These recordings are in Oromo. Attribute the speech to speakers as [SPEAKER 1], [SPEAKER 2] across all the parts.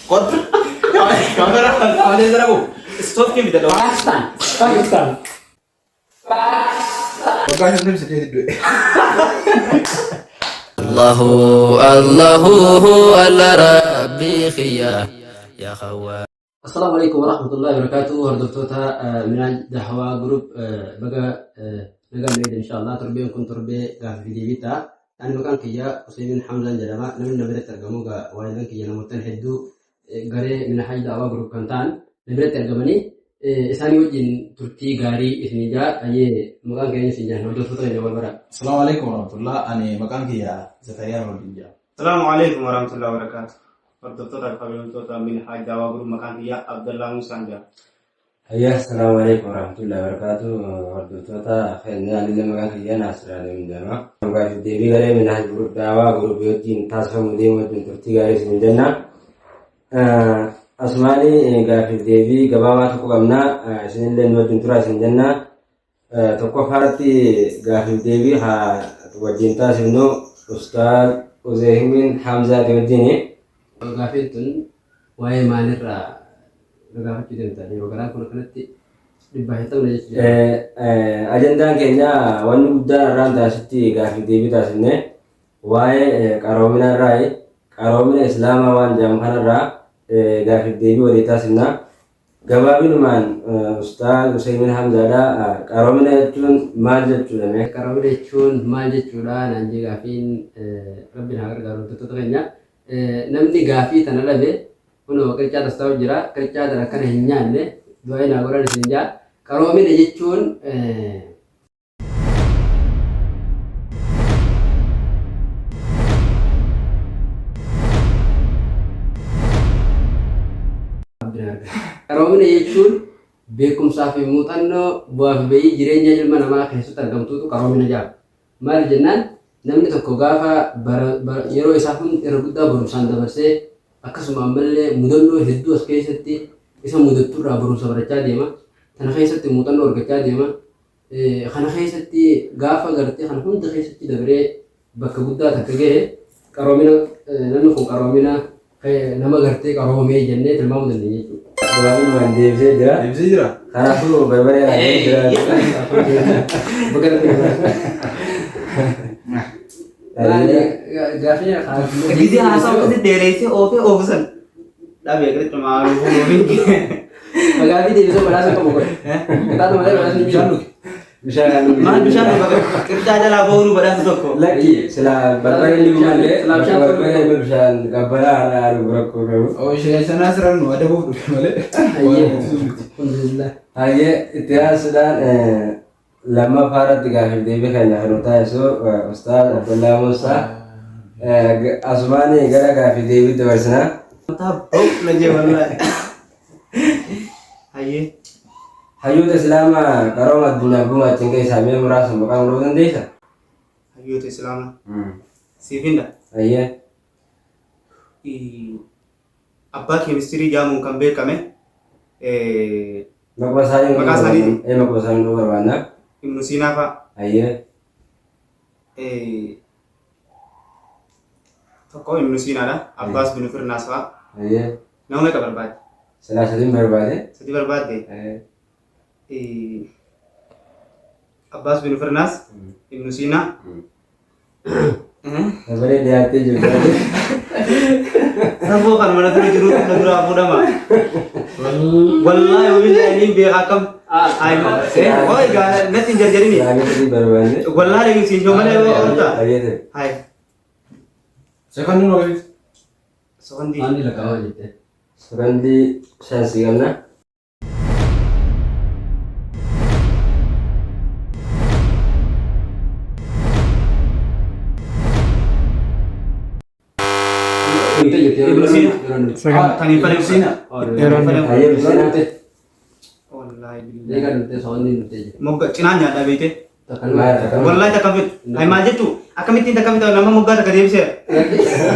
[SPEAKER 1] Kottu. Kameraa. Kameraa jara boo. Istoofkii bitadha.
[SPEAKER 2] Pakistan. Pakistan.
[SPEAKER 3] Waggaa 58 du'e.
[SPEAKER 4] Allahu Allahu alla rabbi khiyya ya khawwa.
[SPEAKER 2] Assalaamu alaikum warahmatullahi wabarakatuh. Hordoftoota Minhaaj Dahwaa Group baga nagaan nu eegdan inshallah. Torbeen kun torbee gaaffii fi deebii ta'a. Ani maqaan kiyya Useymin Hamzaan jedhama. Namni na biratti argamu egaa waayilan kiyya namoottan hedduu garee Minhaaj Dahwaa Group kan ta'an na biratti argamanii isaanii wajjin turtii gaarii isinii jaa. Ayyee maqaan keenya isin jaan hordoftoota keenya wal baraa.
[SPEAKER 3] Asalaamu alaikum warahmatullah. Ani maqaan kiyya Zakariyaa Nuruddin jedhama.
[SPEAKER 5] Asalaamu alaikum warahmatullahi wabarakatuh. Hordoftoota fi kabajamtoota Minhaaj Daawaa Group maqaan kiyya Abdallaa Muusaan jedhama.
[SPEAKER 6] Hayya, assalaamu alaikum warahmatullahi wabarakatuh. Hordoftoota keenya anillee maqaan kiyya Naasir Alim jedhama. Gaafii deebii garee Minhaaj Group Daawaa Group wajjin taasifamu deemu wajjin turtii gaarii isin jenna. Asumaanii gaafii deebii gabaabaa tokko qabna. Isinillee nu wajjin turaa isin jenna. Tokkoffaatti gaafiif deebii haa wajjin taasifnu Ustaaz Uzeehmin Hamzaati wajjini.
[SPEAKER 2] Gaafiin tun waa'ee maalirraa na gaafachuu deemta? Yeroo garaan kun akkanatti dhibbaa hin qabne jechuudha.
[SPEAKER 6] Ajandaan keenya wanni guddaan irraan taasitti gaafiif deebii taasifne waa'ee qaroomina irraayi. Qaroomina Islaamaa waan jedhamu kanarraa gaafiif deebii walii taasifna. Gabaabinumaan Ustaaz Useymin Hamzaadha. Qaroomina jechuun maal jechuudha mee?
[SPEAKER 2] Qaroomina jechuun maal jechuudha naan jee gaafiin Rabbiin haa gargaaru hordoftoota keenya. Namni gaafii tana dhabe kunoo qircaa tastaa'u jira. Qircaa tana akkana hin nyaanne du'aa naa godhaan isin jaa. Qaroomina jechuun Qaroomina jechuun beekumsaa fi muuxannoo bu'aa fi ba'ii jireenya ilma namaa keessatti argamtuutu qaroomina jedhama. Maali jennaan namni tokko gaafa yeroo isaa hunda irra guddaa barumsaan dabarsee akkasuma ammallee mudannoo hedduu as keessatti isa mudatturraa barumsa barachaa deema. Tana keessatti muuxannoo argachaa deema. Kana keessatti gaafa gartee kana hunda keessatti dabree bakka guddaa takka gahe qaroomina namni kun qaroomina nama gartee qaroomee jennee tilmaamuu dandeenya jechuudha.
[SPEAKER 6] Gabaabinumaan deebisee jira.
[SPEAKER 3] Deebisee jira.
[SPEAKER 6] Kanaafuu barbaree raajee jira.
[SPEAKER 2] Bakka rabbi Gaafii
[SPEAKER 1] Gizee haasaa akkasitti dheereessee oofee oofu san.
[SPEAKER 5] Dhabee qircumaa lubbuu
[SPEAKER 2] Gaafii deebisee badhaasa qabu godhe. Qixaata malee badhaasni hin jiru.
[SPEAKER 6] Bishaan dhugi.
[SPEAKER 1] Maal bishaan dhuga qircaa jalaa ba'uu nu badhaasa tokko.
[SPEAKER 6] Lakki sila barbaree ni malee
[SPEAKER 2] Silaa bishaan
[SPEAKER 6] barbaree ni bishaan qabbanaa haadha dhugu rakkoo qabu.
[SPEAKER 3] Oo ishee sanaa siraan nu adabuuf dhufe malee.
[SPEAKER 2] Hayyee. Alhamdulillah.
[SPEAKER 6] Hayyee itti aansuudhaan lammaffaa irratti gaaffiif deebii keenya kan nu taasisu Ustaaz Abdullaa Muusaa. Asumaan gara gaaffiif deebii dabarsina.
[SPEAKER 5] Mataa ba'u na jee wallaahi. Hayyee.
[SPEAKER 6] Hayyoota Islaamaa qarooma addunyaaf gumaachan keessaa mee muraasa maqaa nu dhahuu dandeessaa?
[SPEAKER 5] Hayyoota Islaamaa. Siif hinda.
[SPEAKER 6] Hayyee.
[SPEAKER 5] Abbaa keemistirii jaamuun kan beekame
[SPEAKER 6] Maquma isaanii
[SPEAKER 5] Maqaa isaanii?
[SPEAKER 6] Ee maquma isaanii nu barbaanna.
[SPEAKER 5] Ibnu Siinaa fa'a.
[SPEAKER 6] Hayyee.
[SPEAKER 5] Tokko Ibnu Siinaadha. Abbaas bin Firnaas fa'a.
[SPEAKER 6] Hayyee.
[SPEAKER 5] Nama meeqa barbaadde?
[SPEAKER 6] Silaa sadiin barbaade.
[SPEAKER 5] Sadi barbaadde?
[SPEAKER 6] Ee.
[SPEAKER 5] Abbaas bin Firnaas, Ibnu Siinaa.
[SPEAKER 6] Dabaree dhiyaattee jirti.
[SPEAKER 5] Safuu kan mana dura jiru na duraa fuudhama. Wallaahi wabillahi niin beeka akkam. Oi gaa natti hin jarjarini.
[SPEAKER 6] Silaa sadii barbaanne.
[SPEAKER 5] Wallaahi siin yoo malee yoo oolta.
[SPEAKER 6] Hayyee ta'e.
[SPEAKER 5] Hai.
[SPEAKER 3] Sekondii nu agarsiisa.
[SPEAKER 5] Sekondii.
[SPEAKER 2] Maanni lakkaa'amaa jette.
[SPEAKER 6] Sekondii 5 si qabna.
[SPEAKER 2] Dhumte jette yeroo
[SPEAKER 5] Ibnu Siina.
[SPEAKER 2] yeroo dhumte.
[SPEAKER 5] Kan hin fedhe
[SPEAKER 3] Siina.
[SPEAKER 2] Yeroo
[SPEAKER 6] Hayyee Ibnu Siina.
[SPEAKER 2] dhumte.
[SPEAKER 5] Wallaahi billahi.
[SPEAKER 2] Eega dhumte sekondii dhumte jette.
[SPEAKER 5] Mogga cinaan nyaadhaa beekte.
[SPEAKER 2] Takka
[SPEAKER 6] Maal takka?
[SPEAKER 5] Wallaahi takka fedhu. Hai maal jettu akkamittiin takka fedhu nama moggaa takka deebiseera.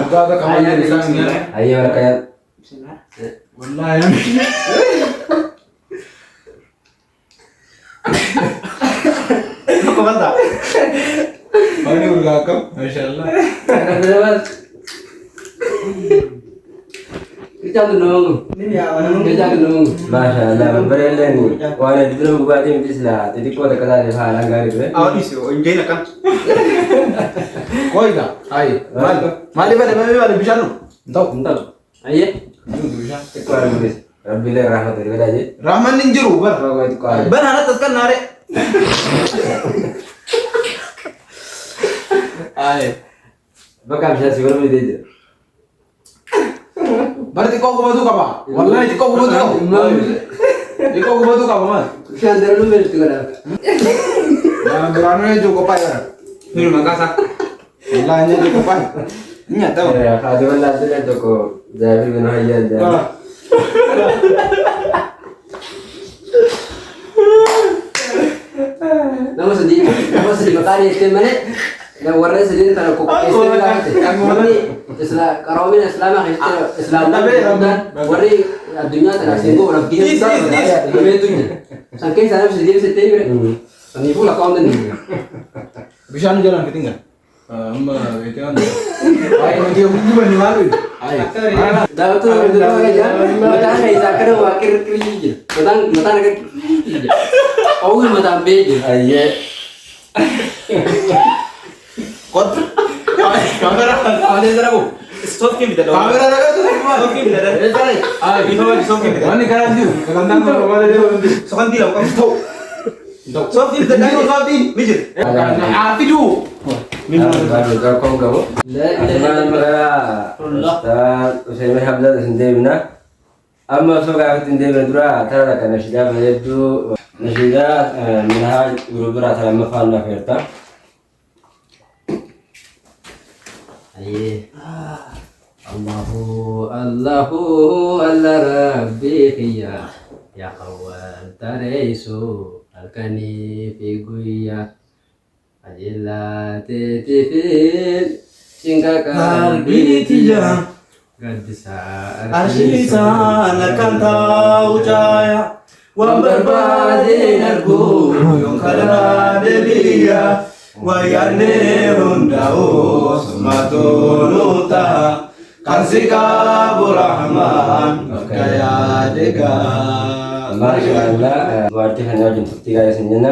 [SPEAKER 3] Moggaa takka maal deebisaa hin nyaanne.
[SPEAKER 6] Hayyee warqa
[SPEAKER 3] Wallaahi.
[SPEAKER 5] Tokko bal'aa.
[SPEAKER 3] Wanni urgaa akkam? Maashaallah.
[SPEAKER 2] Qircaan tun nama kun.
[SPEAKER 5] Ni mi'aawa nama.
[SPEAKER 2] Qircaan tun nama kun.
[SPEAKER 6] Maashaallah barbareen waan hedduu nama gubaatii miti silaa xixiqqoo takka taate haalaan gaarii ture.
[SPEAKER 5] Awwa dhiisi hin akkam.
[SPEAKER 3] Qoyga. Ayi. Maali? Maali bade maali bade bishaan nu? Hin ta'u.
[SPEAKER 2] Hin ta'u. Ayyee.
[SPEAKER 3] Bishaan.
[SPEAKER 6] Xiqqoo arguunis rabbiilee rahmata godhaa jee.
[SPEAKER 3] Rahmanni hin jiru bara.
[SPEAKER 6] Xiqqoo xiqqoo.
[SPEAKER 3] Bara haala taskan naare. Ayi.
[SPEAKER 6] Bakka bishaan si godhuu didee jira.
[SPEAKER 3] Bara xiqqoo gubatu qaba. Wallahi xiqqoo gubatu qaba. Xiqqoo gubatu qaba maal?
[SPEAKER 2] Bishaan daranuu meeshaa godhaa.
[SPEAKER 3] Duraanuu ejju qophaa'e bara.
[SPEAKER 1] Nuni maqaa isaa.
[SPEAKER 3] Wallahi inni ejju qophaa'e. Inni nyaatama.
[SPEAKER 6] Haati bal'aa tokko Jaabir bin Hayyaan jedhama.
[SPEAKER 2] Nama sadii maqaa dhiyeessee malee warra sadiin kana qopheessee gaafate. Namni qaroomina islaamaa keessatti islaamummaa guddaan warri addunyaa tana seengoo walaaf gahee gameetu jira. San keessaa namni sadii ibsattee bire. Saniifuu lakkaa'uu dandeenya.
[SPEAKER 3] Bishaan jalaan fitin gara. Amma beekee waan Ayi nuti gubanni maal beeku? Ayi.
[SPEAKER 2] Daawwattoota hordoftoota jaan mataan isaa akkana waa qirqirri jira. Mataan akka qirqirri jira. Oowwi mataan ba'ee jira.
[SPEAKER 6] Ayyee.
[SPEAKER 3] Kottu. Kaamera.
[SPEAKER 1] Amalee zara boo.
[SPEAKER 5] Sooftiin bitadha.
[SPEAKER 3] Kaamera dhaqatu.
[SPEAKER 5] Sooftiin bitadha.
[SPEAKER 3] Ayi.
[SPEAKER 5] Ifa wajji sooftiin bitadha.
[SPEAKER 3] Wanni karaa jiru. Sagantaan kun barbaada jiru.
[SPEAKER 5] Sokantii lama qabu.
[SPEAKER 3] Ta'u. Ta'u.
[SPEAKER 5] Sooftiin bitadha.
[SPEAKER 3] Jiru sooftiin.
[SPEAKER 5] Ni jira.
[SPEAKER 3] Haa fiduu.
[SPEAKER 6] Rakkoon qabu. Asumaan maqaa Ustaaz Useenii Hamzaa isin deebina. Amma osoo gaafatti hin deebine dura tara takka nashiidaa bareedduu nashiidaa Minhaaj yeroo biraa tara lammaffaan naaf eerta.
[SPEAKER 2] Ayyee. Allahu Allahu Allah Rabbi kiyya yaa qawwal tareessu halkanii fi guyyaa qajeelaa teetifin cinqa
[SPEAKER 5] Qalbii tiyya.
[SPEAKER 2] Gaddisaa
[SPEAKER 5] Arshiisaan akkan taa'u caaya. Waan barbaadeen argu yoon karaa deebiya. Wayyaannee hundaa'u sumatu nu ta'a. Kan si qabu Rahmaan bakka yaade gaa.
[SPEAKER 6] Maashaallah dubartii kana wajjin turtii gaarii isin jenna.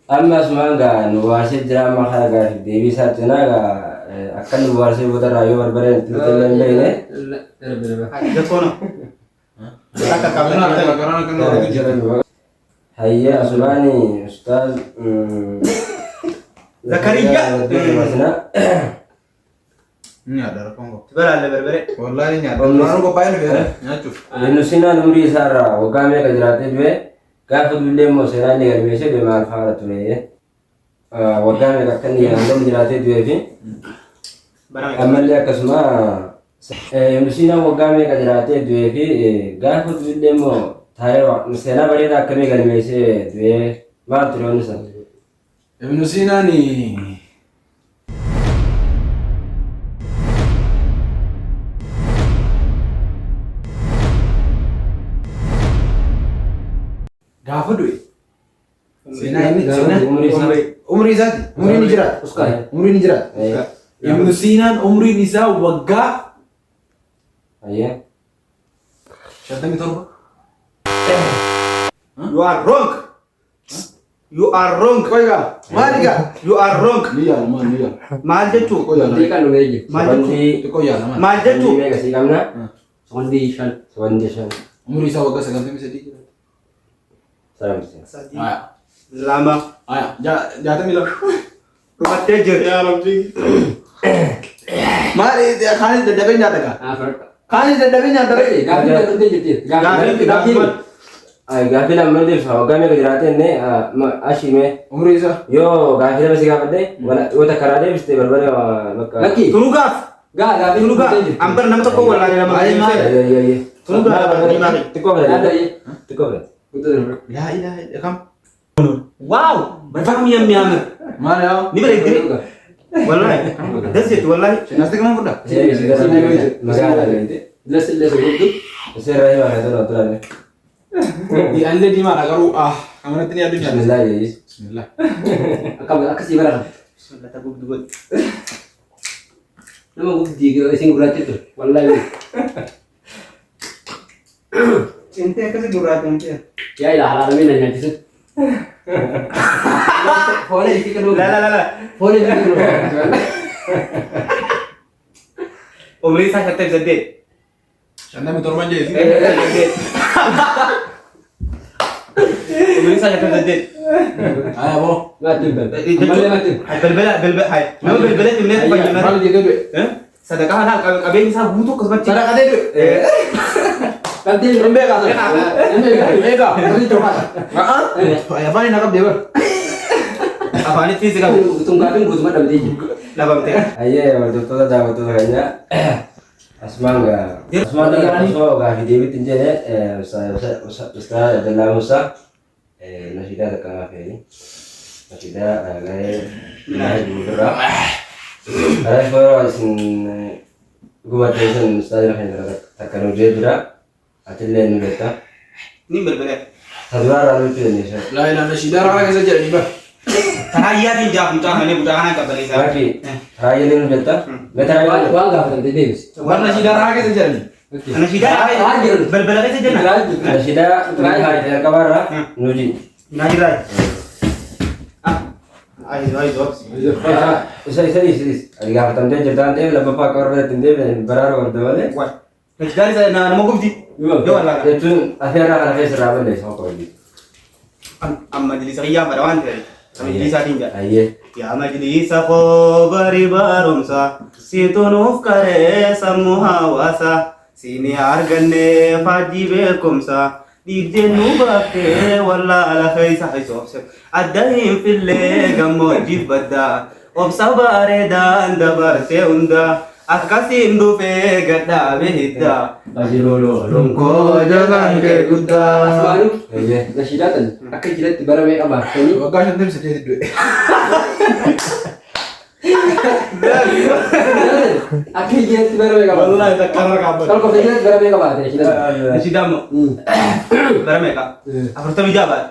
[SPEAKER 6] Amma asumaan gaa nu baasee jira amma kana gaafii deebii isaatti na gaa akka nu baasee boodarraa yoo barbareen itti nuti illee hin beekne.
[SPEAKER 5] Gattoona. Akka qabna.
[SPEAKER 6] Hayya asumaani ustaaz
[SPEAKER 5] Zakariyaa.
[SPEAKER 3] Nyaadha rakkoon qabu.
[SPEAKER 5] Baraalle berbere.
[SPEAKER 3] Wallahi nyaadha. Duraanuu qophaa'ee dhufe nyaachuuf.
[SPEAKER 6] Ibnu Sinaan umurii isaarraa waggaa meeqa jiraatee du'e? Gaafa duullee immoo seenaa inni galmeessee du'e maal faana ture? Waggaa meeqa akka inni hangam jiraatee du'ee fi ammallee akkasuma Ibnu Sinaan waggaa meeqa jiraatee du'ee fi gaafa duullee immoo taa'ee seenaa bareedaa akkamii galmeessee du'e maal ture wanni sana?
[SPEAKER 3] Ibnu Sinaan gaafa du'e seenaa inni seenaa
[SPEAKER 6] Umurii isaa.
[SPEAKER 3] Umrii isaati umriin ni jiraata. Umriin ni jiraata. Ibnu Siinaan umriin isaa waggaa
[SPEAKER 6] Ayyee.
[SPEAKER 3] 57.
[SPEAKER 5] You are wrong. You are wrong.
[SPEAKER 3] Qoy gaa maali gaa?
[SPEAKER 5] You are wrong.
[SPEAKER 3] Ni yaala maal ni yaala.
[SPEAKER 5] Maal jechuu?
[SPEAKER 3] Xiqqoo yaala.
[SPEAKER 2] Xiqqaan dhumee jira.
[SPEAKER 5] Maal jechuu?
[SPEAKER 6] Sekondii
[SPEAKER 3] Xiqqoo yaala maal?
[SPEAKER 5] Maal jechuu?
[SPEAKER 6] sekondii meeqa sii qabna?
[SPEAKER 2] Sekondii 5.
[SPEAKER 6] Sekondii 5.
[SPEAKER 3] Umrii isaa waggaa 93 jiraata.
[SPEAKER 6] Salamsi.
[SPEAKER 5] Sadii.
[SPEAKER 3] Aya.
[SPEAKER 5] Lama.
[SPEAKER 3] Aya 62.
[SPEAKER 5] Dhumattee jirti.
[SPEAKER 3] Yaa Rabbi. Maali kaanis dadhabee nyaata gaa?
[SPEAKER 2] Fudhadha.
[SPEAKER 3] Kaanis dadhabee nyaata ree?
[SPEAKER 2] Gaaffii dhumtee jirti.
[SPEAKER 5] Gaaffii
[SPEAKER 2] Gaaffii.
[SPEAKER 6] Gaaffii lama deebisa waggaa meeqa jiraate inni ashime
[SPEAKER 3] Umrii isaa.
[SPEAKER 6] Yoo gaaffii lama si gaafadhe yoo takka karaa deebiste barbare bakka.
[SPEAKER 2] Lakki.
[SPEAKER 5] Tunuu gaaf.
[SPEAKER 2] Gaa gaaffii
[SPEAKER 5] Tunuu gaaf.
[SPEAKER 2] dhumtee jirti.
[SPEAKER 5] Ambar nama tokko wallaalee lama.
[SPEAKER 3] Maali, maali?
[SPEAKER 6] Ayyee ayyee.
[SPEAKER 5] Tunuu gaaf. Diimaa ta'e.
[SPEAKER 6] Xiqqoo
[SPEAKER 2] Yaada
[SPEAKER 6] filate.
[SPEAKER 2] ayyee.
[SPEAKER 6] Xiqqoo filate.
[SPEAKER 2] Guutuu darbe.
[SPEAKER 3] Laa ilaaha illa kam?
[SPEAKER 5] Wow! በጣም የሚያምር
[SPEAKER 3] Maali yaa?
[SPEAKER 5] Ni bareeddi. Wallahi. ደስ jetti wallahi.
[SPEAKER 3] Naasti kam fudha?
[SPEAKER 6] Magaalaa beekte.
[SPEAKER 2] Las illee isa guutuu.
[SPEAKER 6] Isin irraa himaa kan tola tolaale.
[SPEAKER 3] Anillee diimaadha garuu ah kamanatti ni yaaddu nyaata.
[SPEAKER 6] Bismillah jedhi.
[SPEAKER 3] Bismillah.
[SPEAKER 2] Akkasii bara kana.
[SPEAKER 5] Bismillah ta gubdu godhi.
[SPEAKER 2] Nama gubdii isin gurraachi ture. Wallaahi.
[SPEAKER 5] Cintee akkasi gurraachamtee.
[SPEAKER 2] Yaa ilaa halaalamee na nyaachisu. Foon itti kennu.
[SPEAKER 5] La la la la.
[SPEAKER 2] Foon itti kennu.
[SPEAKER 5] Umrii isaa 58.
[SPEAKER 3] 57 jeesi.
[SPEAKER 5] Umrii isaa 58.
[SPEAKER 3] Haya boo.
[SPEAKER 2] Maatti hin Ammallee maatti hin.
[SPEAKER 5] Balbala balbala hay. Nama balbala himnee fayyadamee.
[SPEAKER 3] Maal jedhee du'e?
[SPEAKER 5] Sadaqaa haala qabeenyi isaa guutuu akkasumatti.
[SPEAKER 3] Sadaqatee du'e.
[SPEAKER 2] Qabdee
[SPEAKER 3] Hin beekaa sana.
[SPEAKER 2] Hin beekaa.
[SPEAKER 3] Hin beekaa.
[SPEAKER 2] Inni cookaadha.
[SPEAKER 3] Afaan hin qabdee bara.
[SPEAKER 5] Afaanitti si qabu.
[SPEAKER 2] Tun gaafin guutummaa dhabdee jiru.
[SPEAKER 5] Dhabamte.
[SPEAKER 6] Ayyee hordoftoota daawwattoota keenya asumaan gaa asumaan osoo gaafii deebiitti hin jenne Ustaaz Abdallaa Musaa nashiidaa takka naaf feeni. Nashiidaa garee Minhaaj Group irraa. Karaa yeroo isin gubattee san Ustaaz keenya takka nu jee jira. Atillee nu beekta.
[SPEAKER 5] Ni balbala.
[SPEAKER 6] Ta duraa irraa nutti dandeessa.
[SPEAKER 3] Laa ilaa nashiidaa raraa keessa jedhanii bara.
[SPEAKER 5] Taraayyaatiin jaaf mucaa malee mucaa kanaan qabbaneessaa.
[SPEAKER 6] Raaki raayyaalee nu beekta. Mee taraayyaalee.
[SPEAKER 2] Waan gaafatamte deebisi.
[SPEAKER 3] Warra nashiidaa raraa keessa jedhanii.
[SPEAKER 5] Nashiidaa
[SPEAKER 2] Waan jiru.
[SPEAKER 5] balbala keessa jenna.
[SPEAKER 6] Nashiidaa Minhaaj jalqabaa irraa nu jii.
[SPEAKER 5] Naajirraa. Ayi ayi obsi.
[SPEAKER 6] Isa isa isa isa ati gaafatamtee jirta waan ta'eef lammaffaa akka barbaadatti hin deebine baraaruu qabda malee.
[SPEAKER 5] Nashiidaan isa nama gubdi. Yoo wallaaga.
[SPEAKER 6] Jechuun afeerraa kana keessa irraa balleessa hokko hojii.
[SPEAKER 5] Amma majlisa kiyyaa fadha waan ta'eef. Majlisaatiin jedha.
[SPEAKER 6] Ayyee.
[SPEAKER 5] Yaa majlisa koo bari barumsa situ nuuf qaree sammuu hawaasa siini arganne faajjii beekumsa dhiibdee nu baaftee wallaala keessa hisoobse adda hin fillee gammoojjiif baddaa obsa bareedaan dabarsee hunda akkasiin dhufee gadhaabe hiddaa.
[SPEAKER 3] Lunkoo jalaan kee guddaa.
[SPEAKER 2] Asumaanuu
[SPEAKER 6] Ayyee.
[SPEAKER 2] nashiidaa tan akka jiratti bara meeqa baaftanii
[SPEAKER 3] Waggaa 58 du'e.
[SPEAKER 2] Akka jiratti bara meeqa baate?
[SPEAKER 5] Wallaahi takka irra kaabbatu.
[SPEAKER 2] Tolko jiratti bara meeqa baate nashiidaa?
[SPEAKER 5] Nashiidaa immoo bara meeqa? 46 baate.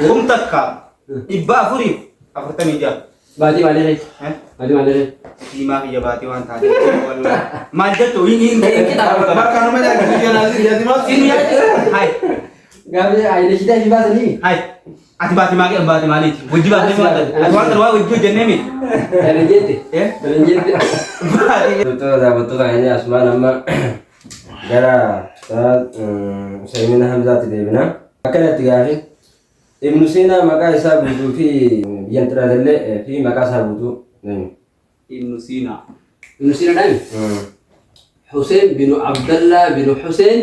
[SPEAKER 5] 1446.
[SPEAKER 2] Baatii maalii keessa? Baatii maalii keessa?
[SPEAKER 5] Diimaa kiyya baatee waan taateef. Wallaahi. Maal jettu hin hin hin qixaa.
[SPEAKER 3] Bakka nama nyaata naasii nyaati maal?
[SPEAKER 5] Hai
[SPEAKER 2] Gaafa nashiidaa ishii baasanii
[SPEAKER 5] hai. Ati baatee maali baatee maaliiti? Hojii baatee maal taate? Ati waan waa hojii hojjennee miti.
[SPEAKER 2] Kana jette.
[SPEAKER 5] Eh?
[SPEAKER 2] Kana jette.
[SPEAKER 5] Baatee.
[SPEAKER 6] Hordoftoota daawwattoota keenya asumaan amma gara Ustaaz Usaymin Hamzaatti deebina. Akkanatti gaafii Ibnu Siinaa maqaa isaa guutuu fi biyya xiraatillee fi maqaa isaa guutuu eenyu?
[SPEAKER 5] Ibnu Siinaa.
[SPEAKER 2] Ibnu Siina dhaami. Hussein binu Abdallah binu Hussein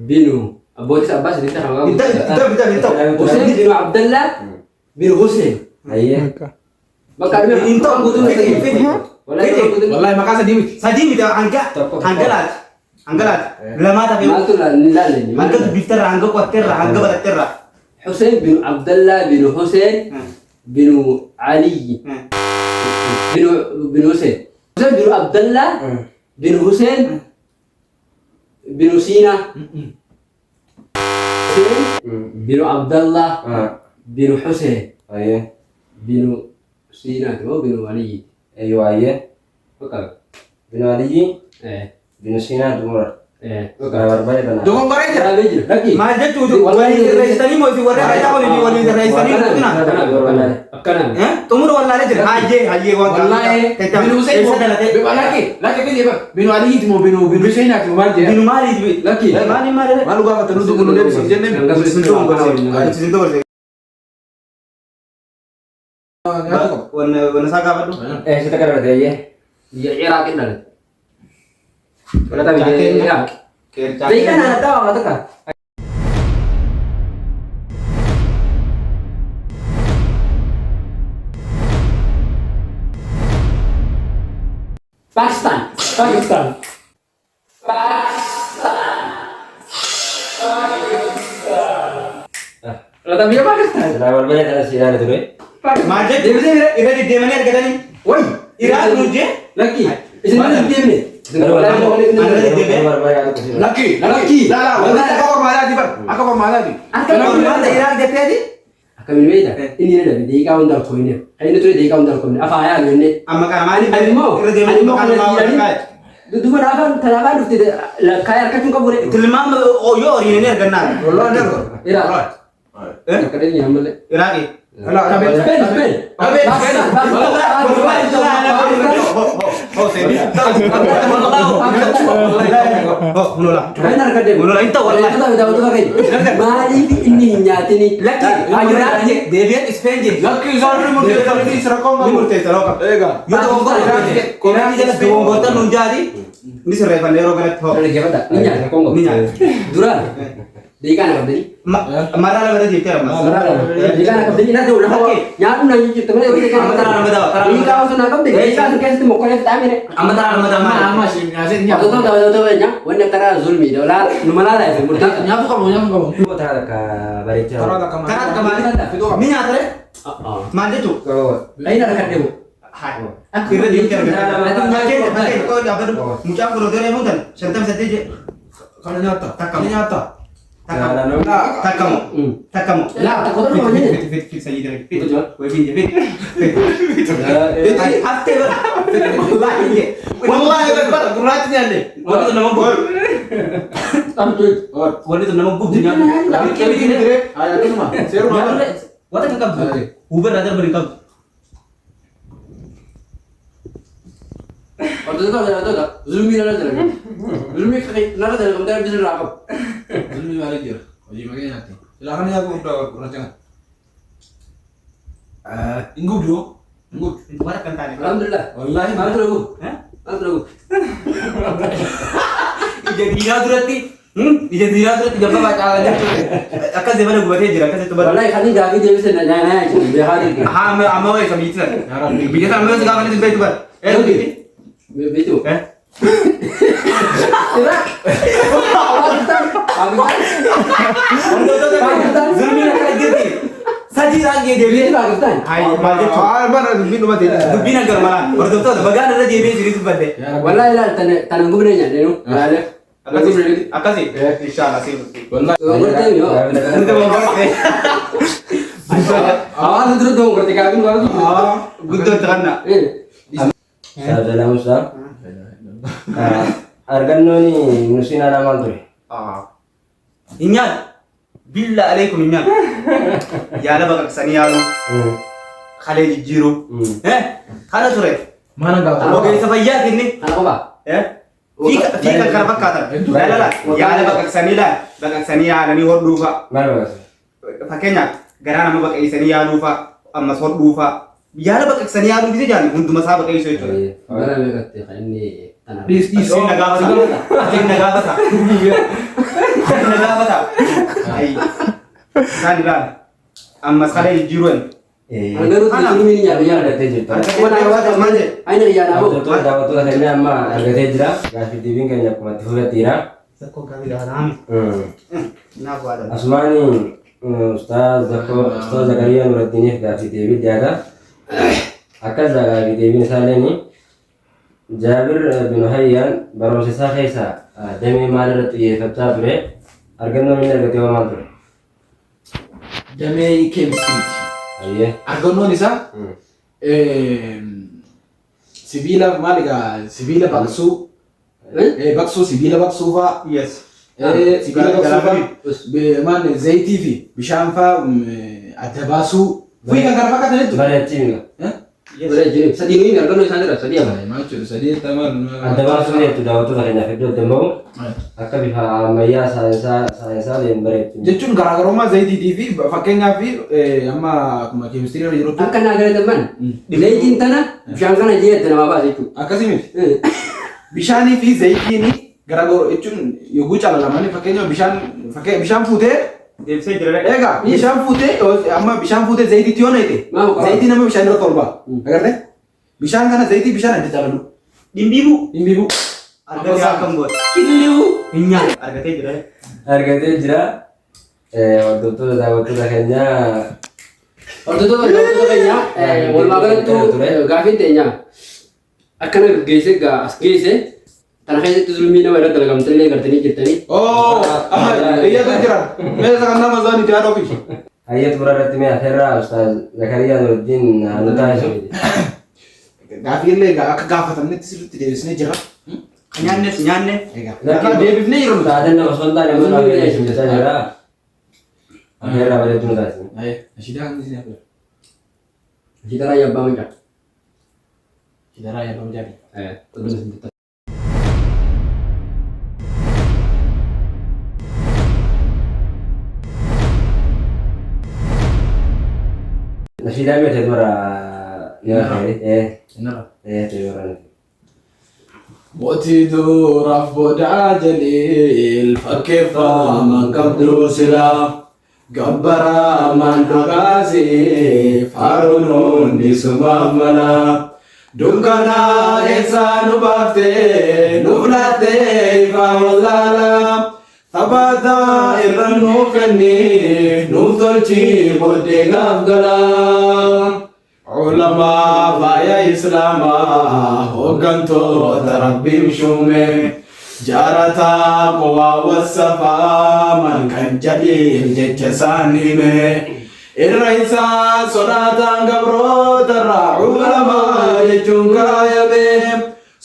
[SPEAKER 2] binu abbootii isaa abbaa sadiitti kan maqaa
[SPEAKER 5] Inta
[SPEAKER 2] guutuu.
[SPEAKER 5] inta inta inta.
[SPEAKER 2] Hussein binu Abdallah binu Hussein.
[SPEAKER 6] Ayyee.
[SPEAKER 2] Bakka dhumee
[SPEAKER 5] Inta
[SPEAKER 2] guutuu
[SPEAKER 5] fiti fiti.
[SPEAKER 2] Wallahi maqaa guutuu.
[SPEAKER 3] Wallahi maqaa sadii miti.
[SPEAKER 5] Sadii miti hanga hanga laati. Hanga laati. Lamaa tafe.
[SPEAKER 2] Maaltu ni laalle?
[SPEAKER 5] Hanga dubbifterra hanga qo'atterra hanga baratterra.
[SPEAKER 2] Hussein binu Abdallah binu Hussein binu Ali binu binu Hussein. Hussein binu Abdallah binu Hussein binu Sina. Hussein binu Abdallah binu Hussein
[SPEAKER 6] Ayyee.
[SPEAKER 2] binu Sina moo binu Ali.
[SPEAKER 6] Eeyyuu ayyee.
[SPEAKER 2] Bakka
[SPEAKER 6] Binu Aliyyi
[SPEAKER 2] eh
[SPEAKER 6] binu Siinaa Dumura.
[SPEAKER 2] eh
[SPEAKER 6] Kana barbaade tana.
[SPEAKER 3] Dogongoree jira.
[SPEAKER 2] Karaabee jira. Lakki.
[SPEAKER 5] Maal jechuutu waliin sirreessitanii moo isin warra irraa waliin waliin sirreessitanii dhufina?
[SPEAKER 2] Akkana.
[SPEAKER 5] Xumura wallaalee jira. Hayyee hayyee waan
[SPEAKER 3] Wallahi binu Hussein
[SPEAKER 5] Eessa dhalatee?
[SPEAKER 3] Lakki lakki kiyya bara binu Aliyyiiti moo binu binu Huseinaati moo maal jedha?
[SPEAKER 5] Binu maaliiti?
[SPEAKER 2] Lakki.
[SPEAKER 5] Maali maali?
[SPEAKER 3] Maal gaafata nuti kun deebisi jennee mi?
[SPEAKER 5] Isin dogoggorse. Isin dogoggorse.
[SPEAKER 3] Nyaata qaba.
[SPEAKER 5] Wanna isaa gaafadhu.
[SPEAKER 6] Eessatti akka dhalate ayyee?
[SPEAKER 2] Biyya Iraaqin dhalate. Dhalata biyya Iraaq. Beekan haadha waa takka. Pakistan. Pakistan. Dhalata biyya Pakistan.
[SPEAKER 6] Silaa barbaade tana si ilaale ture.
[SPEAKER 5] Maal jechuun irra deddeemanii argatanii?
[SPEAKER 2] Way.
[SPEAKER 5] Iraaq nu jee?
[SPEAKER 2] Lakki. Isin hin deemne.
[SPEAKER 3] Lakki lakki laa laa wallahi akka qormaataati bara akka qormaataati.
[SPEAKER 2] Akka
[SPEAKER 5] Qormaata Iraaq jetteeti?
[SPEAKER 2] Akkamiin beekta? Inni na dhabe daqiiqaa hunda alkoofne. Kan inni ture daqiiqaa hunda alkoofne. Afaa yaalu jennee.
[SPEAKER 5] Amma kana maaliif
[SPEAKER 2] Ani immoo
[SPEAKER 5] irra
[SPEAKER 2] ani
[SPEAKER 5] deemanii
[SPEAKER 2] immoo
[SPEAKER 5] maqaa
[SPEAKER 2] kana
[SPEAKER 5] namaa
[SPEAKER 2] dhiiranii
[SPEAKER 5] walakkaa?
[SPEAKER 2] Dudduuba afaan tana afaan dhufte lakkaa'ee harkachuu qabu re.
[SPEAKER 5] Tilmaama yoo horiin ni argannaa.
[SPEAKER 3] Wallahi ni argama.
[SPEAKER 2] Iraaq. Akka dheenye ammallee.
[SPEAKER 5] Iraaqi.
[SPEAKER 2] Spain, Spain. Pakistan, Pakistan. Kan harka deemu.
[SPEAKER 5] Wallahi hin ta'u, wallahi.
[SPEAKER 2] Daawwattoota keenya. Maaliif inni hin nyaatini?
[SPEAKER 5] Lakki deebi'een Ispeen jee.
[SPEAKER 3] Lakki isaan ni murteessa rakkoon
[SPEAKER 5] Ni
[SPEAKER 3] qabu.
[SPEAKER 5] murteessa rooka.
[SPEAKER 3] Egaa.
[SPEAKER 5] Yoo dogoggora koomentii jala dogoggortan nuun jaati ni sirreeffanna yeroo kanatti hoo.
[SPEAKER 2] Dhaggeeffadhaa. Ni nyaata rakkoon qabu.
[SPEAKER 5] Ni nyaata.
[SPEAKER 2] Duraan daqiiqaa na qabdanii.
[SPEAKER 5] Maraa lama irra jettee ammas.
[SPEAKER 2] Daqiiqaa na qabdanii na ta'u lafa nyaadhu na jijjiirtu malee daqiiqaa
[SPEAKER 5] Amma taraa nama dawa, taraa nama
[SPEAKER 2] daqiiqaa osoo na qabde daqiiqaa sun keessatti mokkolee fixaamire.
[SPEAKER 5] Amma taraa nama dawa maali?
[SPEAKER 1] Amma nyaatee nyaatu.
[SPEAKER 2] Daawwattoota daawwattoota keenya wanni akkanaa zulmiidha. Laa numa laalaa isin murteessa.
[SPEAKER 1] Nyaatu qabu nyaatu qabu.
[SPEAKER 6] Taraa takka bareechaa.
[SPEAKER 3] Taraa takka
[SPEAKER 5] Taraa takka maali?
[SPEAKER 3] Fidoo qaba.
[SPEAKER 5] Ni nyaata ree? Maal jechuu?
[SPEAKER 2] Ayin harka deemu.
[SPEAKER 5] Irra deemtee argata. Fakkeenya fakkeenya qofa dhaabbatu mucaan kun odoo reemuun tan 58 jee.
[SPEAKER 3] Kana nyaata.
[SPEAKER 5] Takka.
[SPEAKER 3] Kana nyaata.
[SPEAKER 5] Takkamu. Takkamu. Takkamu.
[SPEAKER 2] Laa tokko tokko
[SPEAKER 5] Fit
[SPEAKER 2] hojii.
[SPEAKER 5] fit fit fit sanyii dalagi. Fit. Wayii fit fit. Haftee bara. Wallaahi jee.
[SPEAKER 3] Wallahi bara gurraachi nyaanne.
[SPEAKER 5] Wanti tun nama gubdi. Wanti tun nama gubdi nyaannu.
[SPEAKER 3] Haa akkasuma. Seeruma.
[SPEAKER 5] Wanta kan qabdu. Hubarraa darban hin qabdu.
[SPEAKER 2] Hordoftoota daawwattoota zulmii narra dalagan. Zulmii narra dalagan dara bisin irraa qabu.
[SPEAKER 3] Zulmi maali jira? Hojii makee nyaate. Silaa kana nyaatu hunda gurraacha kana. Hin gubdu hoo? Hin gubdu.
[SPEAKER 5] Waan akka hin taane.
[SPEAKER 2] Alhamdulillah.
[SPEAKER 3] Wallahi
[SPEAKER 2] Maal ture gubu? Maal ture gubu?
[SPEAKER 5] Ija diinaa duratti ija diinaa duratti gabbabaa caalaa jirtu. Akkas mana gubatee jira akkasitti bara.
[SPEAKER 2] Wallahi kan gaafii deebise na nyaanaa jechuudha beekaa jirtu.
[SPEAKER 5] Haa amma amma wayii isa biyyi sana. Biyya sana amma gaafa inni beektu bara.
[SPEAKER 2] Beektu. Iraq. Pakistan. Pakistan.
[SPEAKER 5] Zulmiin akkana jirti. Sadii raangee deebi'ee.
[SPEAKER 2] Biyyi Pakistan.
[SPEAKER 5] Hayi maal jechuun.
[SPEAKER 3] Haa bara dubbiin dhumate.
[SPEAKER 5] Dubbiin agar malaan hordoftoota bagaan irra deebi'ee jiru dubbadde.
[SPEAKER 2] Wallahi ilaal tana gubne nyaanne nu. Ilaale.
[SPEAKER 5] Akkasi akkasi inshallah siin.
[SPEAKER 3] Wallahi.
[SPEAKER 2] Dogongortee yoo. Hawaasa dura dogongorte gaafiin gaafa.
[SPEAKER 5] Guddoo itti kanna.
[SPEAKER 6] Saabdalaa Musaa. Argannoon nusiin alaa maal ture?
[SPEAKER 5] Hin nyaatu. Billa aleekum hin nyaatu. Yaala baqaqsanii yaaluu. Kalee jijjiiruu. Kana ture.
[SPEAKER 1] Maana gaafa.
[SPEAKER 5] Ogeessa fayyaati inni.
[SPEAKER 2] Kana qofa.
[SPEAKER 5] Fi kan kana fakkaatan. Laala yaala baqaqsanii laala baqaqsanii yaalanii hodhuu fa'a.
[SPEAKER 6] Maal baqaqsa?
[SPEAKER 5] Fakkeenyaaf garaa nama baqaqsanii yaaluu fa'a ammas hodhuu fa'a. Yaala baqaqsanii yaaluu bise jaalli hunduma isaa baqaqsuu jechuudha.
[SPEAKER 2] Bara meeqatti kan inni tana.
[SPEAKER 3] Dhiis dhiis.
[SPEAKER 5] Asiin na gaafata. Asiin na gaafata. Asiin na gaafata. Ayi. Isaan ilaala. Ammas kalee jijjiiruu hin.
[SPEAKER 2] Garuu zulmiin hin nyaatu nyaata.
[SPEAKER 6] Argatee jirta.
[SPEAKER 5] Maal jedhe?
[SPEAKER 2] Ayin xiyyaadhaa hoo.
[SPEAKER 6] Hordoftoota daawwattoota keenya amma argatee jira. Gaaffii deebiin keenya akkuma itti fufetti jira.
[SPEAKER 5] Zakkoon gaaffii gaafataami. Naaf waa dhala.
[SPEAKER 6] Asumaani Ustaaz Zakkoo Ustaaz Zakariyaa Nuraddiiniif gaaffii deebii dhiyaata. Akkas gaaffii deebiin isaalleen Jaabir bin Hayyaan barumsa isaa keessa damee maal irratti xiyyeeffachaa ture? Argannoon inni argate hoo maal ture?
[SPEAKER 1] Damee keemistiriiti.
[SPEAKER 6] Ayyee.
[SPEAKER 1] Argannoon isaa sibiila maal egaa sibiila baqsuu baqsuu sibiila baqsuu fa'aa
[SPEAKER 5] Yes.
[SPEAKER 1] sibiila baqsuu fa'aa maal zayitii fi bishaan fa'aa adda baasuu fi kan kana fakkaatan jechuudha.
[SPEAKER 6] Bareechii mila.
[SPEAKER 2] Bara sadii nuyi argannoo isaan jira sadii ama.
[SPEAKER 3] Maal jechuudha sadii tamaan.
[SPEAKER 6] Adda baasuu jettu daawwattoota keenyaaf iddoo adda bahu akka bifa ammayyaa saayinsaaleen bareechu.
[SPEAKER 3] Jechuun garaagarummaa zayitiitii fi fakkeenyaaf amma akkuma keemistirii irra jirutti
[SPEAKER 2] Akka naa galataman zayitiin tana bishaan kana jee adda namaa baasa jechuudha.
[SPEAKER 3] akkasii miti. Bishaanii fi zayitiin garaagaru jechuun yogguu calalamanii fakkeenyaaf bishaan bishaan fuutee
[SPEAKER 5] Deebisee jira.
[SPEAKER 3] egaa bishaan fuutee amma bishaan fuutee zayitiitti yoo naqxe
[SPEAKER 2] Maal qaba?
[SPEAKER 3] zayitiin amma bishaan irratti ol ba'a. Agartee? Bishaan kana zayitii bishaan adda calalu.
[SPEAKER 5] Dhimbiibuu.
[SPEAKER 3] Dhimbiibuu.
[SPEAKER 5] Argatee akkam goota.
[SPEAKER 2] Killiu.
[SPEAKER 5] Hin nyaatu. Argatee jira.
[SPEAKER 6] Argatee jira. Hordoftoota daawwattoota keenyaa
[SPEAKER 2] Hordoftoota daawwattoota keenya walumaa galattuu gaafiin teenya akkana geesse as geesse tana keessatti zulmii nama irratti dalagamtallee gartanii jirtanii.
[SPEAKER 3] Oh, iyyatu jira. Meeshaa kan nama zaani jaadoo fi.
[SPEAKER 6] Hayyee xumura irratti mee afeerraa Ustaaz Zakariyaa Nuruddin nu taasisu.
[SPEAKER 1] Gaafii illee egaa akka gaafatamnetti sirriitti deebisnee jira.
[SPEAKER 5] Kan nyaannes nyaanne.
[SPEAKER 1] Egaa deebifnee jirra nuti.
[SPEAKER 6] Taateen nama osoo hin taane immoo afeerraa isin jechaa jira. Afeerraa bareedduu nu taasisu.
[SPEAKER 1] Ashidaa kan isin afeera.
[SPEAKER 2] Ashidaa raayyaa abbaa macaa.
[SPEAKER 1] Ashidaa raayyaa abbaa macaati.
[SPEAKER 2] Qudduun isin tattaafa.
[SPEAKER 6] Nashiidaa mee ta'e dura ni afeeri.
[SPEAKER 1] Innarra.
[SPEAKER 6] Ta'e dura.
[SPEAKER 1] Mootii duraaf booda jaliil fakkeeffaman qabdu silaa gabbaraman dhugaasii faaruun hundi sumaaf mala dukkanaa keessaa nu baaftee nuuf laattee ifaa wallaalaa taphataa irra nuuf kenni nuuf tolchi booddee gaaf galaa. Ulamaa faaya Islaamaa hooggantoota Rabbiin shuume jaarataa qowaa wasafaa man kan jaliil jecha isaan hime irra isaa sodaataan gabroota irraa ulamaa jechuun kaayame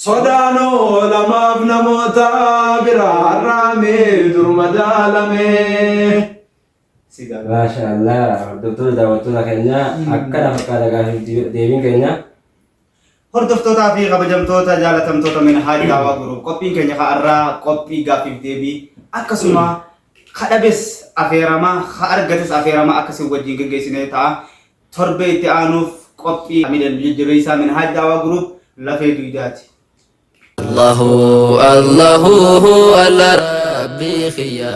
[SPEAKER 1] sodaan ulamaaf namoota biraa har'aame dur madaalame.
[SPEAKER 6] Maasha Allah hordoftoota daawwattoota keenya akkana fakkaata gaafii deebiin keenya.
[SPEAKER 5] Hordoftootaa fi kabajamtoota jaalatamtoota Minhaaj Daawaa Group qophiin keenya har'aa qophii gaaffiif deebii akkasuma kadhabes afeeramaa ka argates afeeramaa akkasii wajjin geggeessinee ta'a. Torbee itti aanuuf qophii miidhan jajjabeessaa Minhaaj Daawaa Group lafee duydaati.
[SPEAKER 4] Allahu Allahu Allah Rabbi khiyya.